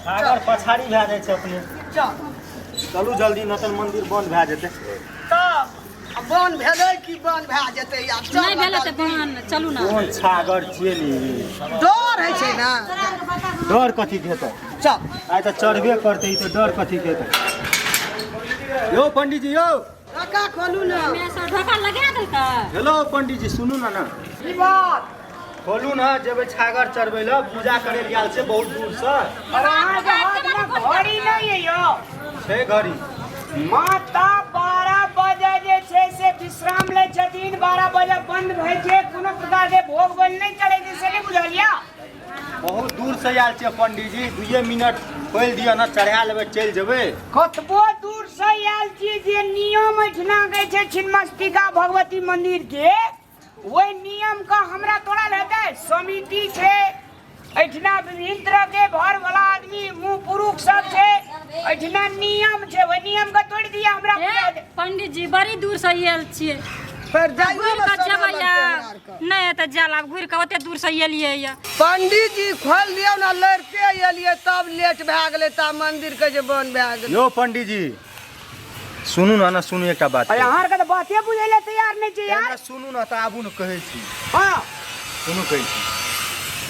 छागर पछाड़ी भए जाइ छै अपने। चल। चलू जल्दी, न तऽ मंदिर बंद भए जेतै। तब आ बन भेलै कि बन भए जेतै आब? चल। नहि भेलै तऽ बन, चलू ने। कोन छागर छियै नी? डर होइ छै ने। डर कथी के हेतै? चल। आइ तऽ चढ़बे करतै ई, तऽ डर कथी के हेतै? यौ पंडीजी यौ। ढक्का खोलू ने। मे सब ढोका लगा देलकै। हेलो पंडीजी, सुनू ने ने। की बात? खोलू ने, जेबै छागर चढ़बै लए, पूजा करै लए आयल छै बहुत दूरसँ। अरे अहाँके हाथमे घड़ी नहि अइ यौ? छै घड़ी। माता 12 बजे जे छै से विश्राम लै छथिन। 12 बजे बंद भए छै, कोनो प्रकार के भोग बलि नहि चढ़ै छै, से नहि बुझल यऽ? बहुत दूरसँ आयल छियै पंडीजी, 2 मिनट खोलि दिअ ने, चढ़ा लेबै, चलि जेबै। कतबो दूर से आयल छी, जे नियम एहिठिना के छै छिन्नमस्तिका भगवती मंदिर के, ओहि नियम के हमरा तोड़ल हेतै? समिति छै एहिठिना, विभिन्न तरह के भर वाला आदमी, मुँह पुरुख सब छै एहिठिना। नियम छै, ओहि नियम के तोड़ि दिया हमरा? हे पंडित जी, बड़ी दूर से आयल छियै। फेर जाइयो घुरि मे कऽ समय जेबै लगतै या हमरा आरके। नहि तऽ जायल, आब घुरि कऽ ओते दूर से एलियै या। पंडीजी, खोलि दियौ ने, लड़िते एलियै तब लेट भए गेलै, तब मंदिर के जे बंद भए गेलै। यौ पंडीजी, सुनू ने ने, सुनू एकटा बात। अरे अहाँ आरके तऽ बाते बुझै लए तैयार नहि छै यार। एना सुनू ने तऽ, आबू ने, कहै छी। हँ। सुनू, कहै छी,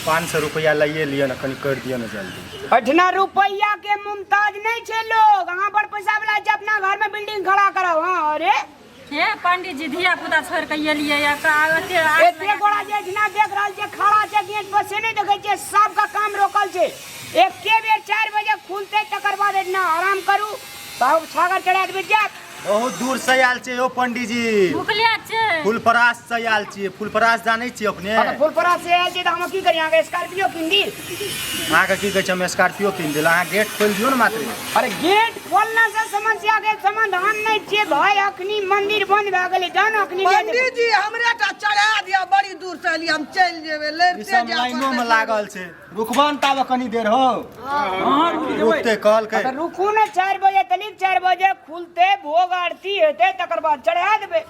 500 रुपैआ लैए लिअ ने, कनि करि दिअ ने जल्दी। एहिठिना रुपैआ के मुमताज नहि छै लोग। अहाँ बड़ पैसा वाला छै, अपना घर में बिल्डिंग खड़ा करब। हाँ, अरे हे पंडित जी, धिया पुता छोड़ के एलियै या का ओते आस एते गोड़ा जे एहिठिना देख रहल छै खड़ा छै गेट पर, से नहि देखै छियै? सबके काम रोकल छै। एके बेर 4 बजे खुलतै, तकर बाद एहिठिना आराम करू, तब छागर चढ़ा देबै, जायत। बहुत दूर से आयल छियै यौ पंडीजी। भुखले छै। फुलपरास से आयल छियै। फुलपरास जानै छियै अपने? हाँ, तऽ फुलपरास से आयल छियै तऽ हम की करी? अहाँके स्कॉर्पियो कीन दी? अहाँके की कहै छै, हम स्कॉर्पियो कीन देल। अहाँ गेट खोलि दियौ ने मात्र। अरे गेट खोलना से समस्या के समाधान नहीं छे भाई। अखनी मंदिर बंद भए गेलै, जान अखनी ले जेबै। पंडीजी, हमरे टा चढ़ा दिअ, बड़ी दूर से एलियै, हम चलि जेबै। ई लड़िते सब जाय लाइनो में पड़तै। लागल छै। रुकबा ने ताबे कनी देर हो। अहाँ रुकि जेबै। रुकते कहलकै। अगर रुकू ने 4 बजे तलिक, 4 बजे खुलते, भोग आरती हेतै, तकर बाद चढ़ा देबै।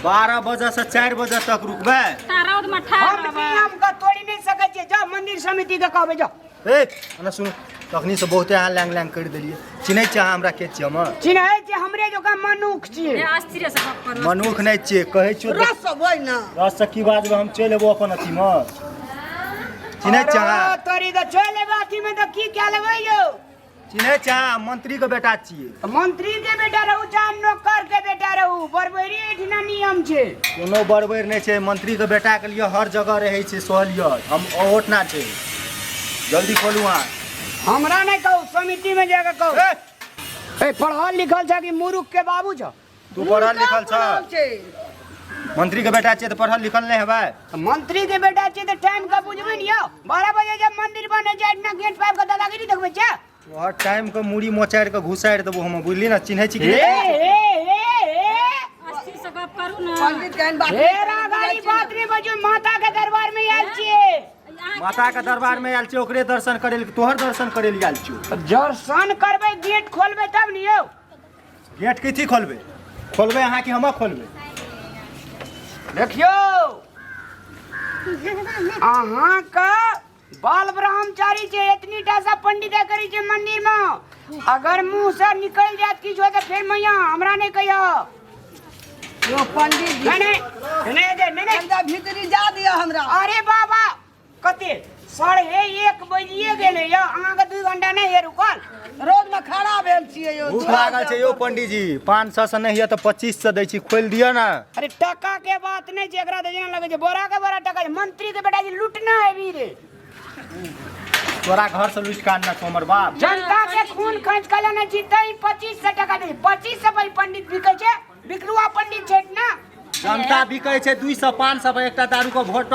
12 बजे से 4 बजे तक रुकबै? ता रौद में ठाढ़ हम रहबै। नियम के तोड़ि नहि सकै छियै। जाउ, मंदिर समिति के कहबै, जाउ। ए ana सुनू, तखनी से बहुते अहाँ लैंग लैंग करि देलियै। चिन्है छियै अहाँ हमरा? के छियै हम? चिन्है छियै, हमरे जकाँ मनुख छियै। हे अस्थिरे से गप करू। मनुख नहि छियै, कहै छियौ। रस सब होइ ने। रस से की बाजबै? हम चलि एबो अपन अथीमे। चिन्है छियै अहाँ? अरे तोरी तऽ चलि एबै अथीमे तऽ की कए लेबै यौ? चिन्है छियै अहाँ? मंत्री के बेटा छियै। तऽ मंत्री के बेटा रहू चाहे नौकर के बेटा रहू, बरबरी एहिठिना नियम छै। कोनो बरबरि नहि छै। मंत्री के बेटा के लिए हर जगह रहै छै सहलियत। हम ओहोठना छै। जल्दी खोलू अहाँ। हमरा नहि कहू, समिति में जाके कहू। ए, ए, पढ़ल लिखल छ कि मुरुख के बाबू छ? तू पढ़ल लिखल छ? पढ़ल छै। मंत्री के बेटा छियै तऽ पढ़ल लिखल नहि हेबै? तऽ मंत्री के बेटा छियै तऽ टाइम के बुझबै ने यौ। 12 बजे जब मंदिर बने छै, एहिठिना गेट पाबि कऽ दादागिरी देखबै छै? तोहर टाइम के मूड़ी मोचाड़ि के घुसारि देबो हम, बुझली ने? चिन्है छी कि हे नहि? हे हे हे। अस्थिर से गप करू ने। पंडित केहन बात हेरा गाड़ी बात नहि बजू, माता के दरबार में आयल छियै। अहाँ माता के दरबार में आयल छियै, ओकरे दर्शन करे लए, तोहर दर्शन करे लए आयल छियौ। तऽ दर्शन करबै, गेट खोलबै तब ने यौ। गेट कथी खोलबै? खोलबै अहाँ कि हम खोलबै? देखियौ, अहाँके बाल ब्रह्मचारी छै, एतनी टा सब पंडित करै छै मंदिर में। अगर मुंह से निकल जात किछु तऽ फेर मैया हमरा नहि कहियो। यो पंडित जी। नहीं नहीं नहीं नहीं नहीं। कनिटा भीतरी जा दिअ हमरा। अरे बाबा, कते 1:30 बजिए गेलै यौ, अहाँके 2 घंटा नहि हे रुकल? रोड मे खड़ा भेल छियै यौ। भूख लागल छै यौ पंडीजी। 500 से नहि यऽ तऽ 2500 दै छी, खोलि दिअ ने। अरे टका के बात नहि छै। एकरा तऽ जेना लगै छै बोरा के बोरा टका छै। मंत्री के बेटा जी, लूटना है रे। तोरा घर से लुटि कऽ आनने छौ हमर बाप? जनता के खून खर्च कऽ लेने छी तैं 2500 टका दै। 2500 पर पंडित बिकै छै? बिकरुआ पंडित छै ना। जनता बिकै छै 200 500 पर एकटा दारू के भोट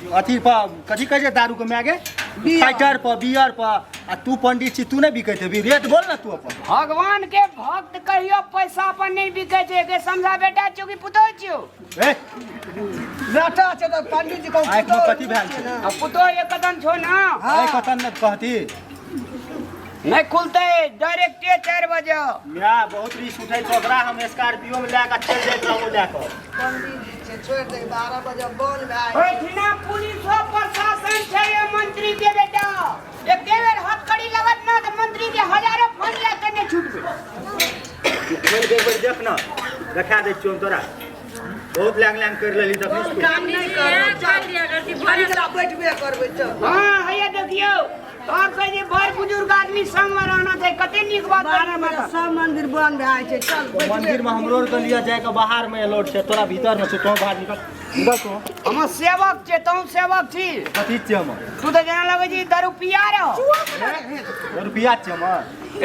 अथी पर, कथी कहै छै दारू के माय गे, फाइटर पर, बियर पर। आ तू पंडित छी, तू नहि बिकैत हेबी? रेट बोल ने तू अपन। भगवान के भक्त कहियो पैसा पर नहीं बिकै छै के समझा। बेटा छियौ कि पुतोह छियौ? ए। बेटा छै तऽ पंडित जी कहू। आँखिमे कथी भेल छै? आ पुतोह एक कदम छौ ना। आइ कतन ने कहती। नहीं खुलते, डायरेक्टे 4 बजे। माय, बहुत रिस उठै छै ओकरा। हम स्कॉर्पियो में लए कऽ चलि जाइत रहू लए कऽ। पंडित जी छै, छोड़ि दे, 12 बजे बंद भए गेल। ओहिठिना पुलिसो प्रशासन छै। ये मंत्री के बेटा, एके बेर हथकड़ी लगत ना। देखा दै छियौ हम तोरा। बहुत लैंग लैंग कर लेली तखने बड़ काम नहि करबै, चल। दिया करती कनि कला बैठबे करबै, चल। हाँ, हैया देखियौ, तोहर कहै जे बड़ बुजुर्ग आदमी संगमे रहना छै, कते नीक बात 12 कहलियै बजे माता। सब मंदिर बंद भए जाइ छै, चल बैठबे। मंदिर में हमरो आर के लिए जाय के बाहर में अलाउड छै, तोरा भीतर में छै, तों बाहर निकल, निकल तू। हम सेवक छियै, तों सेवक छी। कथी छियै हम? तू तऽ जेना लगै छी दारू पिया रहो। रुपया छियै हम?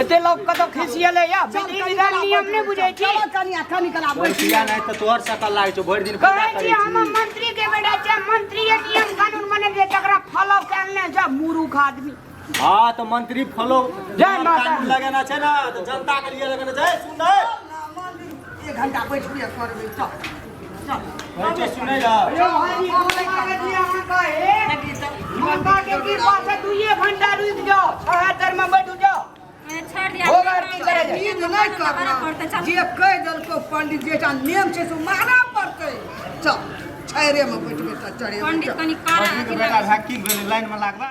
एते लोग कतौ खिसियले या विधि विधान नियम नहि बुझै छी। चल कनिया, कनि कला बैठ। रुपया नहि तऽ तोहर सकल लागै छौ, भरि दिन पूजा कहै छी करै हम छी। मंत्री के बेटा छै, मंत्री के नियम कानून बनेलियै तकरा फॉलो कैल नहि जा मूर्ख आदमी। हाँ तऽ मंत्री फॉलो जय माता। कानून लगेना छै ने तऽ जनता के लिए लगेना छै। सुन ने। मंदिर 1 घंटा बैठबे करबै, चल चल। कहै छै सुनै लए। यौ भाईजी, गोर लागै छी अहाँके, हे। माता के कृपा से 2 घंटा रुकि जाओ, 76 में बैठू जाओ। छोड़ दिया। भोग आरती करे जाए। नींद नहि करना, जे कहि देलको पंडित जेटा नियम छै से मानऽ पड़तै। चल छायरे में बैठबै तऽ चढ़ेबै। पंडित कनि कारा मंत्री के बेटा भए की भेलै लाइन में लागबा।